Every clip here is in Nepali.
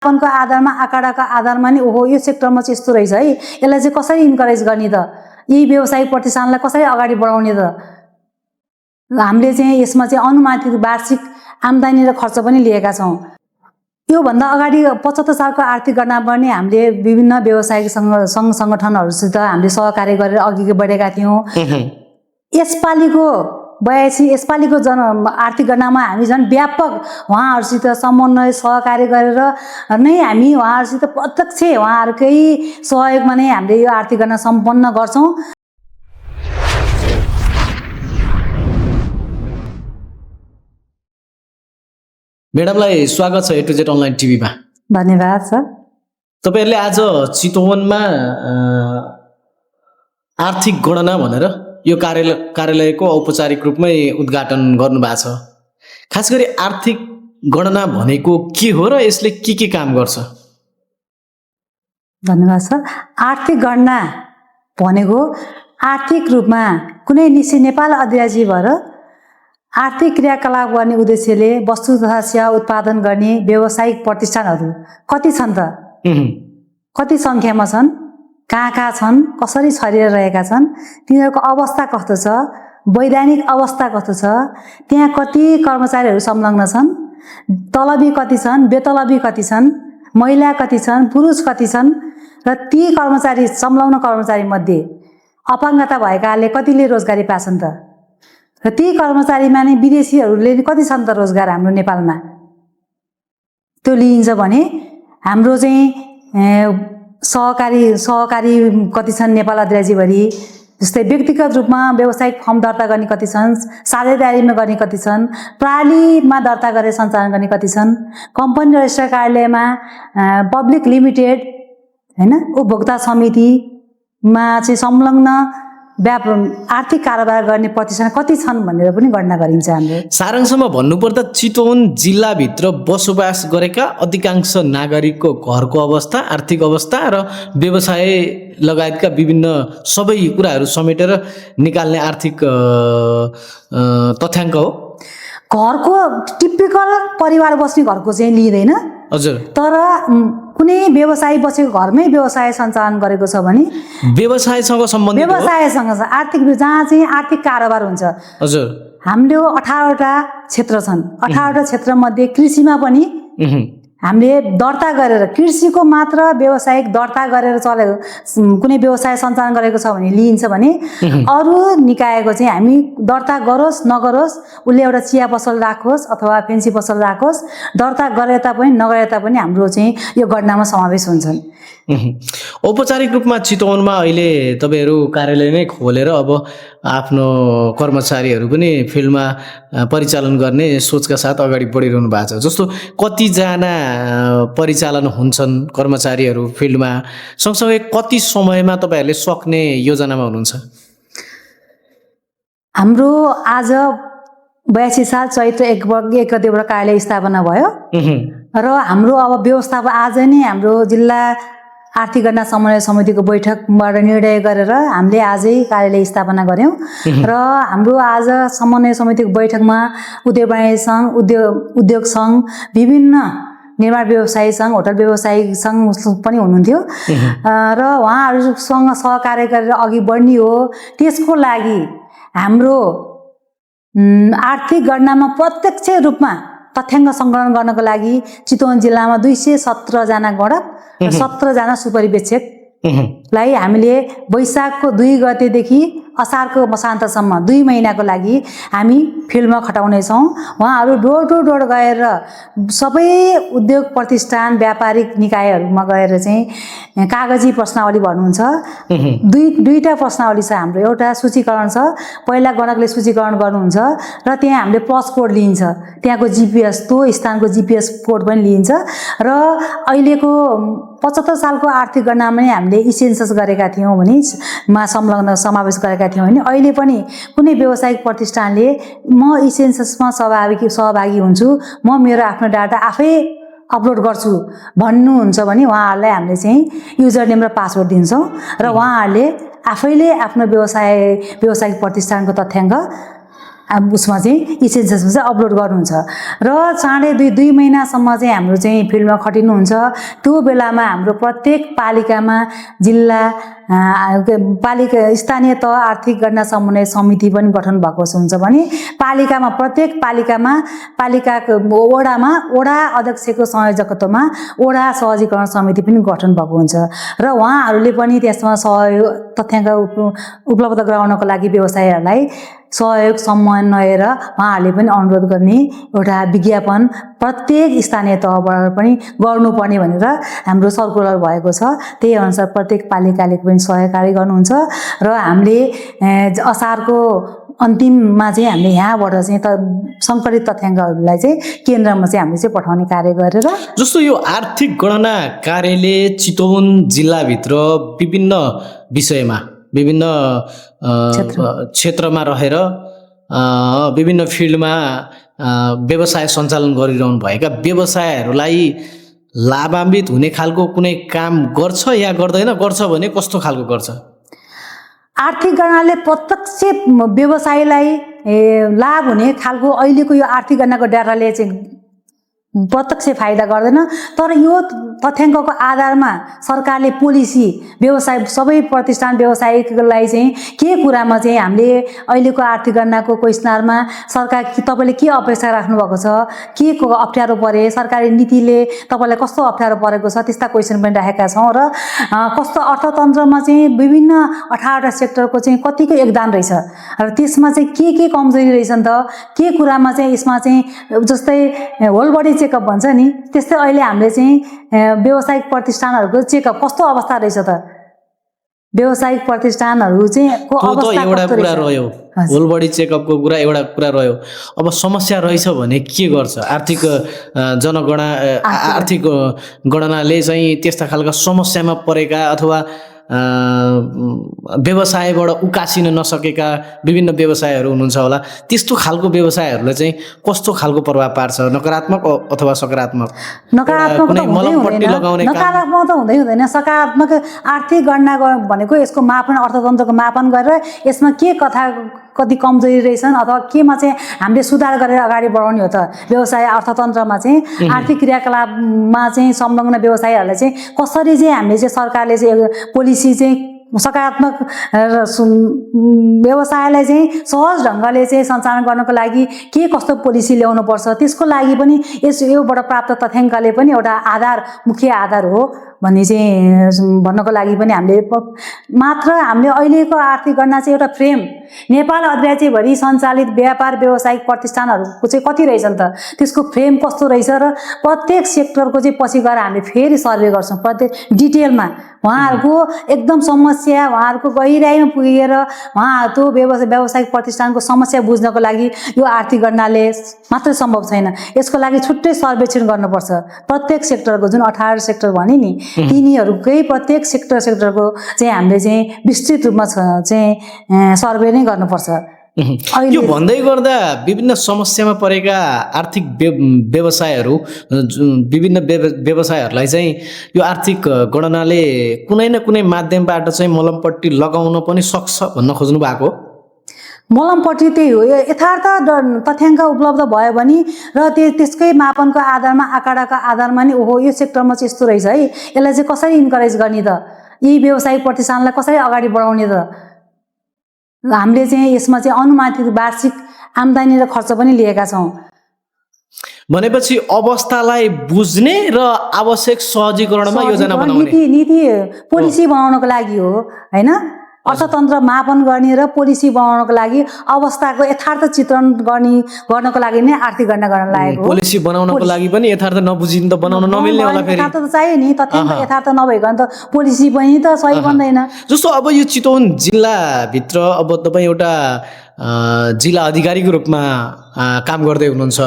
को आधारमा आँकडाको आधारमा नि ओहो यो सेक्टरमा चाहिँ यस्तो रहेछ है, यसलाई चाहिँ कसरी इन्करेज गर्ने त, यी व्यवसायिक प्रतिष्ठानलाई कसरी अगाडि बढाउने त। हामीले चाहिँ यसमा चाहिँ अनुमानित वार्षिक आम्दानी र खर्च पनि लिएका छौँ। योभन्दा अगाडि 75 सालको आर्थिक गणना पनि हामीले विभिन्न व्यवसायिक सङ्घ सङ्गठनहरूसित हामीले सहकार्य गरेर अघि बढेका थियौँ। यसपालिको 82 यसपालिको आर्थिक गणनामा हामी झन् व्यापक उहाँहरूसित समन्वय सहकार्य गरेर नै हामी उहाँहरूसित प्रत्यक्ष उहाँहरूकै सहयोगमा नै हामीले यो आर्थिक गणना सम्पन्न गर्छौँ। म्याडमलाई स्वागत छ ए टु जेड अनलाइन टिभीमा। धन्यवाद सर। तपाईहरुले आज चितवनमा आर्थिक गणना भनेर यो कार्यालयको औपचारिक रूपमै उद्घाटन गर्नुभएको छ। खास गरी आर्थिक गणना भनेको के हो र यसले के काम गर्छ? धन्यवाद सर। आर्थिक गणना भनेको आर्थिक रूपमा कुनै निश्चित नेपाल अधिराज्य भएर आर्थिक क्रियाकलाप गर्ने उद्देश्यले वस्तु तथा सेवा उत्पादन गर्ने व्यावसायिक प्रतिष्ठानहरू कति छन् त, कति सङ्ख्यामा छन्, कहाँ छन्, कसरी छरिएर रहेका छन्, तिनीहरूको अवस्था कस्तो छ, वैधानिक अवस्था कस्तो छ, त्यहाँ कति कर्मचारीहरू संलग्न छन्, तलबी कति छन्, बेतलबी कति छन्, महिला कति छन्, पुरुष कति छन् र ती कर्मचारी संलग्न कर्मचारी मध्ये अपाङ्गता भएकाले कतिले रोजगारी पाछन् त, र ती कर्मचारीमा नै विदेशीहरूले कति छन् त रोजगार हाम्रो नेपालमा, त्यो लिइन्छ भने हाम्रो चाहिँ सहकारी कति छन् नेपाल अधिराज्यभरि, जस्तै व्यक्तिगत रूपमा व्यावसायिक फर्म दर्ता गर्ने कति छन्, साझेदारीमा गर्ने कति छन्, प्रणालीमा दर्ता गरेर सञ्चालन गर्ने कति छन्, कम्पनी रजिस्टर कार्यालयमा पब्लिक लिमिटेड हैन उपभोक्ता समितिमा चाहिँ संलग्न आर्थिक कारोबार गर्ने प्रतिष्ठान कति छन् भनेर पनि गणना गरिन्छ हाम्रो। सारांशमा भन्नुपर्दा चितवन जिल्लाभित्र बसोबास गरेका अधिकांश नागरिकको घरको अवस्था, आर्थिक अवस्था र व्यवसाय लगायतका विभिन्न सबै कुराहरू समेटेर निकाल्ने आर्थिक तथ्याङ्क हो। घरको टिपिकल परिवार बस्ने घरको चाहिँ लिइँदैन हजुर, तर कुनै व्यवसाय बसेको घरमै व्यवसाय सञ्चालन गरेको छ भने व्यवसायसँग सम्बन्धित व्यवसायसँग आर्थिक जहाँ चाहिँ आर्थिक कारोबार हुन्छ। हजुर, हाम्रो 18वटा क्षेत्र छन्। 18वटा क्षेत्रमध्ये कृषिमा पनि हामीले दर्ता गरेर कृषिको मात्र व्यावसायिक दर्ता गरेर चलेको कुनै व्यवसाय सञ्चालन गरेको छ भने लिइन्छ भने अरू निकायको चाहिँ हामी दर्ता गरोस् नगरोस्, उसले एउटा चिया पसल राखोस् अथवा पेन्सी पसल राखोस्, दर्ता गरे तापनि नगरे तापनि हाम्रो चाहिँ यो गणनामा समावेश हुन्छन्। औपचारिक रूपमा चितवनमा अहिले तपाईहरु कार्यालय नै खोलेर अब आफ्नो कर्मचारीहरू पनि फिल्डमा परिचालन गर्ने सोचका साथ अगाडि बढिरहनु भएको छ। जस्तो कतिजना परिचालन हुन्छन् कर्मचारीहरू फिल्डमा, सँगसँगै कति समयमा तपाईहरुले सक्ने योजनामा हुनुहुन्छ? हाम्रो आज 82 साल चैत्र 1 गतेबाट कार्यालय स्थापना भयो र हाम्रो अब व्यवस्थापन आज नै हाम्रो जिल्ला आर्थिक गणना समन्वय समितिको बैठकबाट निर्णय गरेर हामीले आजै कार्यालय स्थापना गर्यौं र हाम्रो आज समन्वय समितिको बैठकमा उद्योग वाणिज्य सङ्घ, उद्योग सङ्घ, विभिन्न निर्माण व्यवसायी सङ्घ, होटल व्यवसायी सङ्घ पनि हुनुहुन्थ्यो र उहाँहरूसँग सहकार्य गरेर अघि बढ्ने हो। त्यसको लागि हाम्रो आर्थिक गणनामा प्रत्यक्ष रूपमा तथ्याङ्क सङ्कलन गर्नको लागि चितवन जिल्लामा 217 जना गणक र 17 जना सुपरिवेक्षकलाई हामीले वैशाखको 2 गतेदेखि असारको मसान्तसम्म 2 महिनाको लागि हामी फिल्डमा खटाउनेछौँ। उहाँहरू डोर टु डोर गएर सबै उद्योग प्रतिष्ठान व्यापारिक निकायहरूमा गएर चाहिँ कागजी प्रश्नावली भर्नुहुन्छ। दुईटा प्रश्नावली छ हाम्रो, एउटा सूचीकरण छ, पहिला गणकले सूचीकरण गर्नुहुन्छ र त्यहाँ हामीले प्लस कोड लिइन्छ, त्यहाँको जिपिएस त्यो स्थानको जिपिएस कोड पनि लिइन्छ र अहिलेको 75 सालको आर्थिक गणनामा नै हामीले इसेन्सस गरेका थियौँ भने संलग्न समावेश गरेका थियौँ भने अहिले पनि कुनै व्यावसायिक प्रतिष्ठानले म इसेन्ससमा सहभागी हुन्छु, म मेरो आफ्नो डाटा आफै अपलोड गर्छु भन्नुहुन्छ भने उहाँहरूलाई हामीले चाहिँ युजर नेम र पासवर्ड दिन्छौँ र उहाँहरूले आफैले आफ्नो व्यावसायिक प्रतिष्ठानको तथ्याङ्क उसमा चाहिँ इसेन्सियल्समा चाहिँ अपलोड गर्नुहुन्छ र चाँडै 2 महिनासम्म चाहिँ हाम्रो चाहिँ फिल्डमा खटिनुहुन्छ। त्यो बेलामा हाम्रो प्रत्येक पालिकामा जिल्ला पालिका स्थानीय तह आर्थिक गणना समन्वय समिति पनि गठन भएको हुन्छ भने पालिकामा प्रत्येक पालिकाको वडा अध्यक्षको संयोजकत्वमा वडा सहजीकरण समिति पनि गठन भएको हुन्छ र उहाँहरूले पनि त्यसमा सहयोग तथ्याङ्क उपलब्ध गराउनको लागि व्यवसायीहरूलाई सहयोग समन्वय र उहाँहरूले पनि अनुरोध गर्ने एउटा विज्ञापन प्रत्येक स्थानीय तहबाट पनि गर्नुपर्ने भनेर हाम्रो सर्कुलर भएको छ। त्यही अनुसार प्रत्येक पालिकाले पनि सहकारी गर्नुहुन्छ र हामीले असारको अन्तिममा चाहिँ हामीले यहाँबाट चाहिँ सङ्कलित तथ्याङ्कहरूलाई चाहिँ केन्द्रमा चाहिँ हामीले चाहिँ पठाउने कार्य गरेर जस्तो यो आर्थिक गणना कार्यले चितवन जिल्लाभित्र विभिन्न विषयमा विभिन्न क्षेत्रमा रहेर विभिन्न फिल्डमा व्यवसाय सञ्चालन गरिरहनु भएका व्यवसायहरूलाई लाभान्वित हुने खालको कुनै काम गर्छ या गर्दैन? गर्छ भने कस्तो खालको गर्छ? आर्थिक गणनाले प्रत्यक्ष व्यवसायलाई लाभ हुने खालको अहिलेको यो आर्थिक गणनाको डाटाले चाहिँ प्रत्यक्ष फाइदा गर्दैन। तर यो तथ्याङ्कको आधारमा सरकारले पोलिसी व्यवसाय सबै प्रतिष्ठान व्यवसायिकलाई चाहिँ के कुरामा चाहिँ हामीले अहिलेको आर्थिक गणनाको क्वेसनरमा सरकार तपाईँले के अपेक्षा राख्नु भएको छ, के को अप्ठ्यारो परे, सरकारी नीतिले तपाईँलाई कस्तो अप्ठ्यारो परेको छ, त्यस्ता क्वेसन पनि राखेका छौँ र कस्तो अर्थतन्त्रमा चाहिँ विभिन्न 18वटा सेक्टरको चाहिँ कतिको योगदान रहेछ र त्यसमा चाहिँ के कमजोरी रहेछ नि त, के कुरामा चाहिँ यसमा चाहिँ जस्तै होल बडी चेकअप भन्छ नि त्यस्तै अहिले हामीले चाहिँ व्यावसायिक प्रतिष्ठानहरूको चेकअप कस्तो अवस्था रहेछ त, व्यावसायिक प्रतिष्ठानहरू चाहिँ को अवस्था कस्तो रह्यो, होल बडी चेकअपको कुरा एउटा कुरा रह्यो। अब समस्या रहेछ भने के गर्छ? आर्थिक आर्थिक गणनाले चाहिँ त्यस्ता खालका समस्यामा परेका अथवा व्यवसायबाट उकासिन नसकेका विभिन्न व्यवसायहरू हुनुहुन्छ होला, त्यस्तो खालको व्यवसायहरूलाई चाहिँ कस्तो खालको प्रभाव पार्छ? नकारात्मक अथवा सकारात्मक? नकारात्मक त हुँदै हुँदैन। सकारात्मक आर्थिक गणना भनेको यसको मापन अर्थतन्त्रको मापन गरेर यसमा के कति कमजोरी रहेछन् अथवा केमा चाहिँ हामीले सुधार गरेर अगाडि बढाउने हो त। व्यवसाय अर्थतन्त्रमा चाहिँ आर्थिक क्रियाकलापमा चाहिँ संलग्न व्यवसायीहरूलाई चाहिँ कसरी चाहिँ हामीले चाहिँ सरकारले चाहिँ पोलिसी चाहिँ सकारात्मक व्यवसायलाई चाहिँ सहज ढङ्गले चाहिँ सञ्चालन गर्नको लागि के कस्तो पोलिसी ल्याउनु पर्छ त्यसको लागि पनि योबाट प्राप्त तथ्याङ्कले पनि एउटा मुख्य आधार हो भन्ने चाहिँ भन्नको लागि पनि हामीले अहिलेको आर्थिक गणना चाहिँ एउटा फ्रेम नेपाल अधिराज्यभरि सञ्चालित व्यापार व्यावसायिक प्रतिष्ठानहरूको चाहिँ कति रहेछन् त, त्यसको फ्रेम कस्तो रहेछ र प्रत्येक सेक्टरको चाहिँ पछि गएर हामीले फेरि सर्वे गर्छौँ प्रत्येक डिटेलमा उहाँहरूको एकदम समस्या उहाँहरूको गहिराइमा पुगेर उहाँहरूको व्यावसायिक प्रतिष्ठानको समस्या बुझ्नको लागि यो आर्थिक गणनाले मात्रै सम्भव छैन। यसको लागि छुट्टै सर्वेक्षण गर्नुपर्छ। प्रत्येक सेक्टरको जुन 18 सेक्टर भने नि तिनीहरूकै प्रत्येक सेक्टरको चाहिँ हामीले चाहिँ विस्तृत रूपमा चाहिँ सर्वे नै गर्नुपर्छ। यो भन्दै गर्दा विभिन्न समस्यामा परेका आर्थिक व्यवसायहरू विभिन्न व्यवसायहरूलाई चाहिँ यो आर्थिक गणनाले कुनै न कुनै माध्यमबाट चाहिँ मलमपट्टि लगाउन पनि सक्छ भन्न खोज्नु भएको? मलमपट्टि त्यही हो, यथार्थ तथ्याङ्क उपलब्ध भयो भने र त्यसकै मापनको आधारमा आँकडाको आधारमा नि ओहो यो सेक्टरमा चाहिँ यस्तो रहेछ है, यसलाई चाहिँ कसरी इन्करेज गर्ने त, यी व्यावसायिक प्रतिष्ठानलाई कसरी अगाडि बढाउने त, हामीले चाहिँ यसमा चाहिँ अनुमानित वार्षिक आम्दानी र खर्च पनि लिएका छौँ। भनेपछि अवस्थालाई बुझ्ने र आवश्यक सहजीकरणमा योजना बनाउने नीति पोलिसी बनाउनको लागि हो हैन, अर्थतन्त्र मापन गर्ने र पोलिसी बनाउनको लागि अवस्थाको यथार्थ चित्रण गर्नको लागि नै आर्थिक गणना गर्न लागेको हो। पोलिसी बनाउनको लागि पनि यथार्थ नबुझिन त बनाउन नमिल्ने होला फेरि। यथार्थ त चाहियो नि, तथ्याङ्क यथार्थ नभइकन त पोलिसी पनि त सही बन्दैन। जस्तो अब यो चितवन जिल्लाभित्र अब तपाईँ एउटा जिल्ला अधिकारीको रूपमा काम गर्दै हुनुहुन्छ,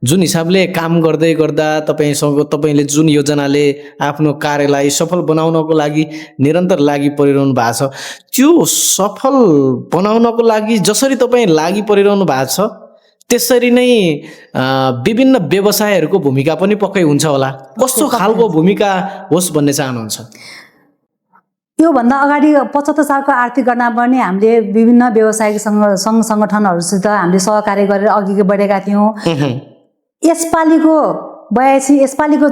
जुन हिसाबले काम गर्दै गर्दा तपाईँले जुन योजनाले आफ्नो कार्यलाई सफल बनाउनको लागि निरन्तर लागि परिरहनु भएको छ, त्यो सफल बनाउनको लागि जसरी तपाईँ लागि परिरहनु भएको छ त्यसरी नै विभिन्न व्यवसायहरूको भूमिका पनि पक्कै हुन्छ होला। कस्तो खालको भूमिका होस् भन्ने चाहनुहुन्छ? योभन्दा अगाडि 75 सालको आर्थिक गणना पनि हामीले विभिन्न व्यावसायिक सङ्घ सङ्गठनहरूसित हामीले सहकार्य गरेर अघि बढेका थियौँ। यसपालिको 82 यसपालिको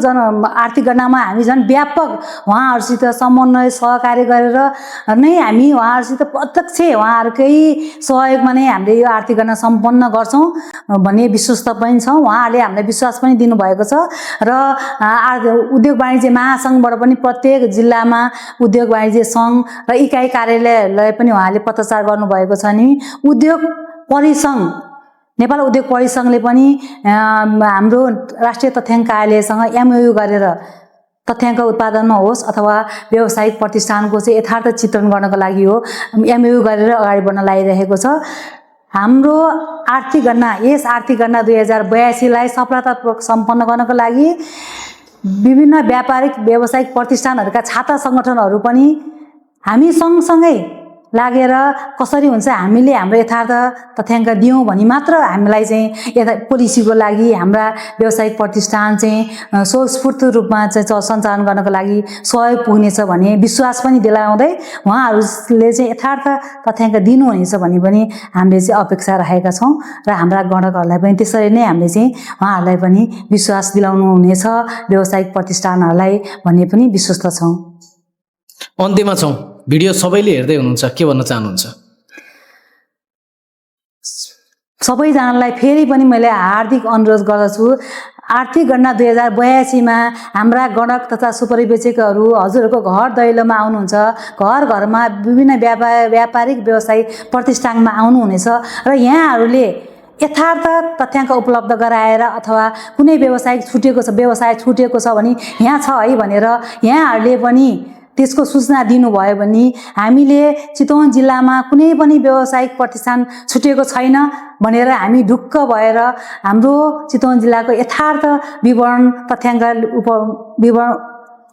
आर्थिक गणनामा हामी झन् व्यापक उहाँहरूसित समन्वय सहकार्य गरेर नै हामी उहाँहरूसित प्रत्यक्ष उहाँहरूकै सहयोगमा नै हामीले यो आर्थिक गणना सम्पन्न गर्छौँ भन्ने विश्वस्त पनि छौँ। उहाँहरूले हामीलाई विश्वास पनि दिनुभएको छ र उद्योग वाणिज्य महासङ्घबाट पनि प्रत्येक जिल्लामा उद्योग वाणिज्य सङ्घ र इकाइ कार्यालयलाई पनि उहाँले पत्राचार गर्नुभएको छ नि उद्योग परिसङ्घ नेपाल उद्योग परिसङ्घले पनि हाम्रो राष्ट्रिय तथ्याङ्क कार्यालयसँग एमओयू गरेर तथ्याङ्क उत्पादनमा होस् अथवा व्यावसायिक प्रतिष्ठानको चाहिँ यथार्थ चित्रण गर्नको लागि हो एमओयू गरेर अगाडि बढ्न लागिरहेको छ। हाम्रो आर्थिक गणना यस आर्थिक गणना 2082 लाई सफलतापूर्वक सम्पन्न गर्नको लागि विभिन्न व्यापारिक व्यावसायिक प्रतिष्ठानहरूका छाता सङ्गठनहरू पनि हामी सँगसँगै लागेर कसरी हुन्छ हामीले हाम्रो यथार्थ तथ्याङ्क दियौँ भने मात्र हामीलाई चाहिँ पोलिसीको लागि हाम्रा व्यावसायिक प्रतिष्ठान चाहिँ स्वस्फूर्त रूपमा चाहिँ सञ्चालन गर्नको लागि सहयोग पुग्नेछ भन्ने विश्वास पनि दिलाउँदै उहाँहरूले चाहिँ यथार्थ तथ्याङ्क दिनुहुनेछ भन्ने पनि हामीले चाहिँ अपेक्षा राखेका छौँ र हाम्रा गणकहरूलाई पनि त्यसरी नै हामीले चाहिँ उहाँहरूलाई पनि विश्वास दिलाउनु हुनेछ व्यावसायिक प्रतिष्ठानहरूलाई भन्ने पनि विश्वस्त छौँ। अन्त्यमा छौँ, भिडियो सबैले हेर्दै हुनुहुन्छ, के भन्न चाहनुहुन्छ? सबैजनालाई फेरि पनि मैले हार्दिक अनुरोध गर्दछु, आर्थिक गणना 2082 मा हाम्रा गणक तथा सुपरिवेक्षकहरू हजुरहरूको घर दैलोमा आउनुहुन्छ, घर घरमा विभिन्न व्यापारिक व्यवसायिक प्रतिष्ठानमा आउनुहुनेछ र यहाँहरूले यथार्थ तथ्याङ्क उपलब्ध गराएर अथवा कुनै व्यवसाय छुटेको छ भने यहाँ छ है भनेर यहाँहरूले पनि त्यसको सूचना दिनुभयो भने हामीले चितवन जिल्लामा कुनै पनि व्यावसायिक प्रतिष्ठान छुटेको छैन भनेर हामी ढुक्क भएर हाम्रो चितवन जिल्लाको यथार्थ विवरण तथ्याङ्क विवरण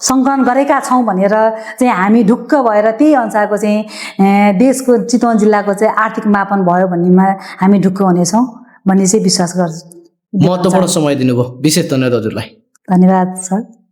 सङ्कलन गरेका छौँ भनेर चाहिँ हामी ढुक्क भएर त्यही अनुसारको चाहिँ देशको चितवन जिल्लाको चाहिँ आर्थिक मापन भयो भन्नेमा हामी ढुक्क हुनेछौँ भन्ने चाहिँ विश्वास गर्छु। महत्त्वपूर्ण समय दिनुभयो, विशेष धन्यवाद हजुरलाई। धन्यवाद सर।